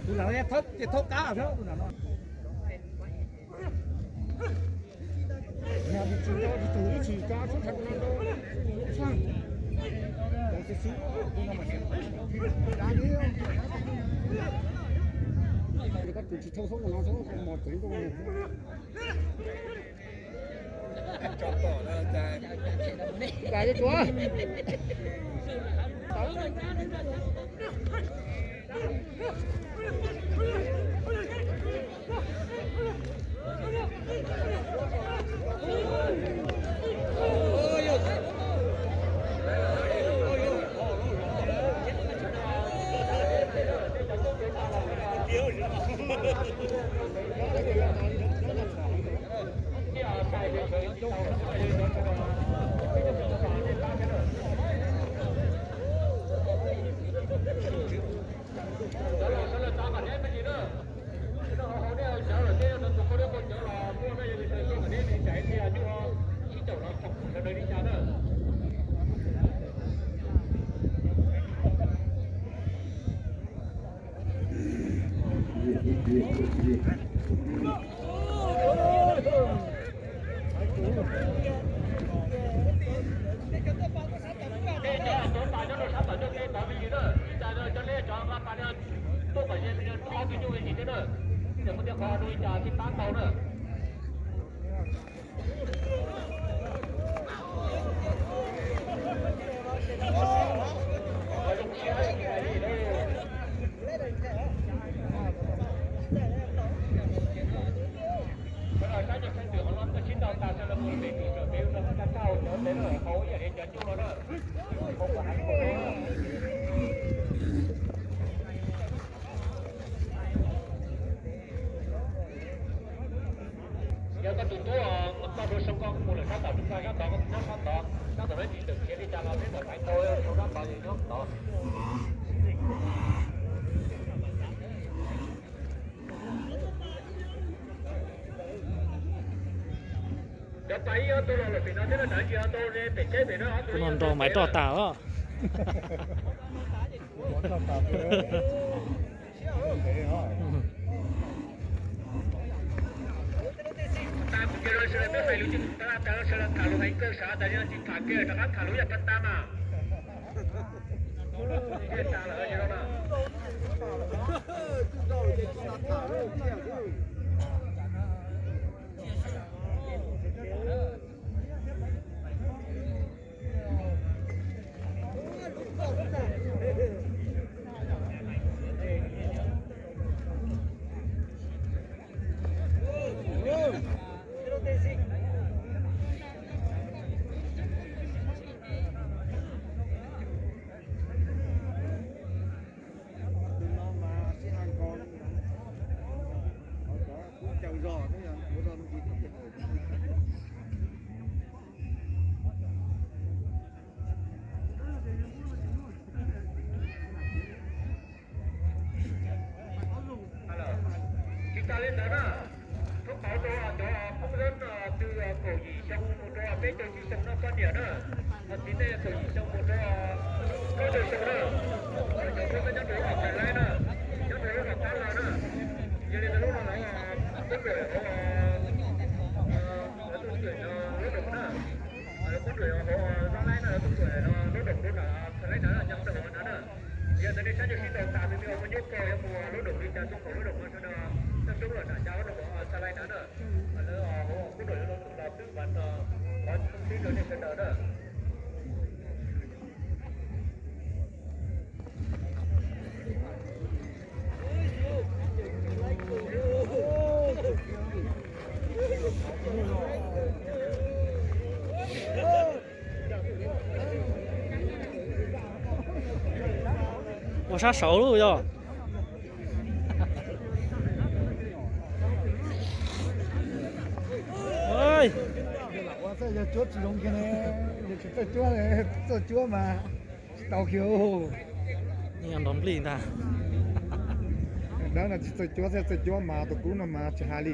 Ces thab qab thiab. Yog koj tus tub koj dua sau koj mus lawm sab tom, sab tom, sab tom, sab tom no tsis txawm khiav li cas los peb mam pais tau, sau sab tod nyob tod. Cov pais ib ob tug los lawm pem no thiab no, tsis tau pem tsheb pem no. Kuv no nrog Maiv roj tas os. Tas kuv cia rau sawv daws peb hais lus ces kuv tas tas rau sawv daws tham lus hais kawg, sawv daws tsis tham kiag rov qab tham lus yog pab tab mas. Tsis tas li ntawd na, thov pauv rau cov poob dab twg kaum yim xyoo mus rau peb caug tsib xyoo no poj niam na, ho txiv neej kaum yim xyoo mus rau plaub caug xyoo na, cov poob dab nyob rau lub zos Thaib Laib na, nyob rau lub zos Qab Lawg na. Yog li ntawd lub no lawv poob ruam hauv, lawv tuaj ruam lub doom na, lawv poob ruam hauv Qab Laib na, lawv tuaj ruam lub doom lub nram Thaib Laib na, nyob rau hauv no na. Yog ntawd nej saib nej sib ntaus tas, tus me nyuam koj yuav mus lub doom li cas, tuaj kaum lub doom no sawv daws coob coob lawm na, cas lub doom Thaib Laib na na. Lawv hauv Qab Lawg yuav los twb mas, qhov txhua txhua rau nej sawv daws na. Ua sab saud lub yog. Yog cuab tsis zoo kiag ne, yog tsis txawj cuab, txawj cuab mas tsis tau kiag. Nrov nplij ntag. Dawb no tsis txawj cuab, txawj cuab mas tus kub no mas tsis hais li.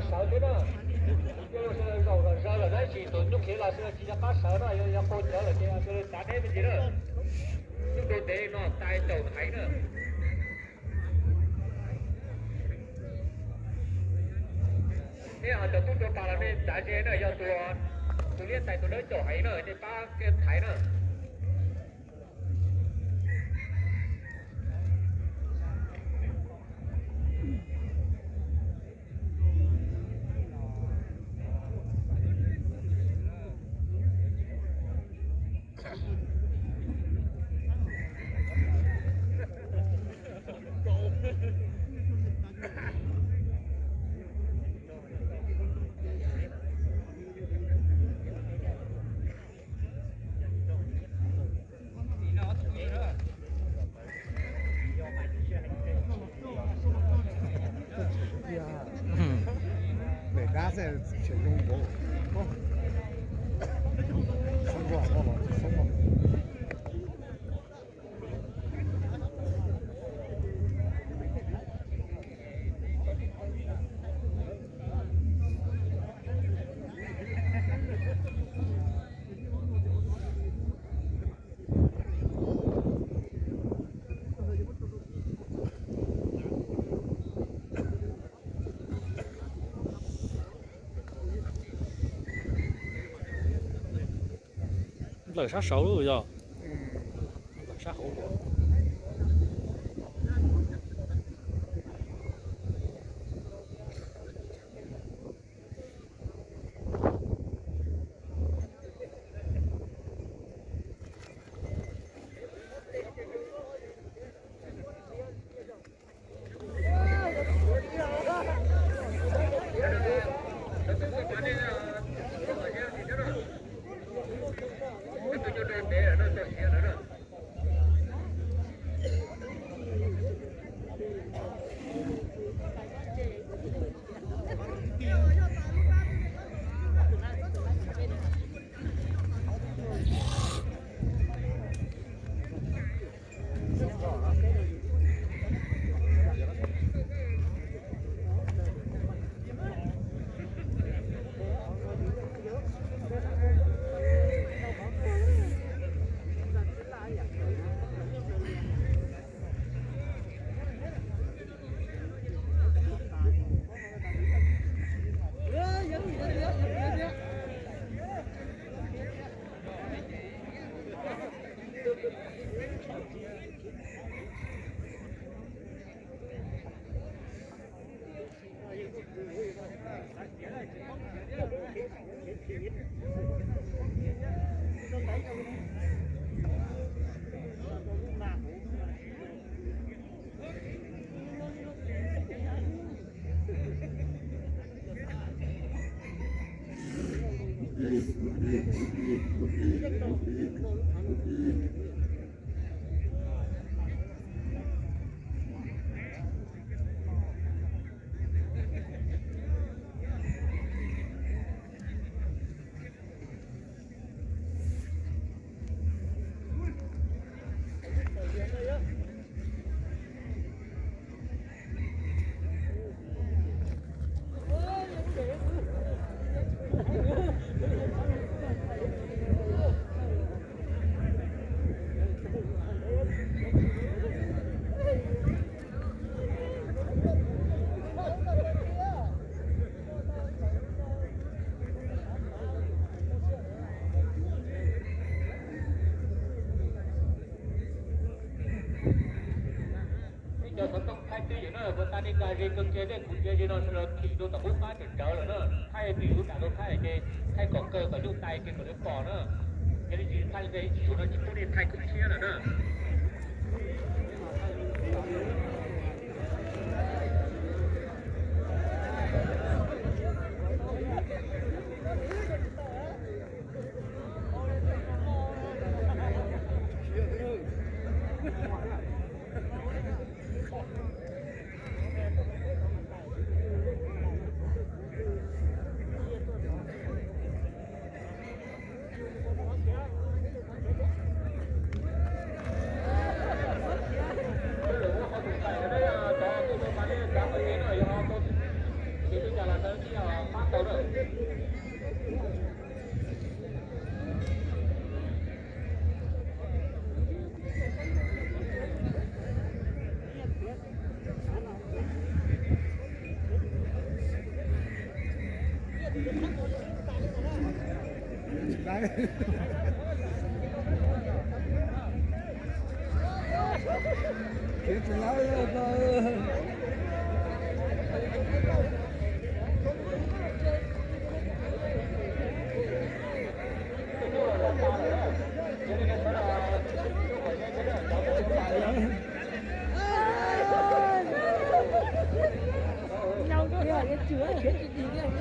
Sawv thiab na, zaum zog lawm na, tsis tus nyuj khiav los sawv tsis nco qab sawv no, yog qau cawv lawm ces sawv tsav neb me ntsis na. Nyuj dua ntev no tais caum thaiv na. Nej ho cov tub rau pas los nej tsav ze na, yog tus, tus liab tais tus dawb caum heev na, nej pab kiag thaiv na. Lawm sab saud yog, lawm sab hauv. Cov xov tooj thaij twj ywm na, puas tas nej nqa ze kawg kiag, nej kuv ntsia ze no sawv daws thim rau tom qub qab tsawm tsawv lawm na. Thaij twj ywm ub tas rau thaij ces thaij kom kawg kom nyuj tais ces kom lawv pom na. Yog nej tsis thaij li ntawd ib tsam no tsis pub nej thaij khwb tshiab lawm na. Khiav tsis laib. Nyob kiag, yuav tsis khiav tsis dim kiag.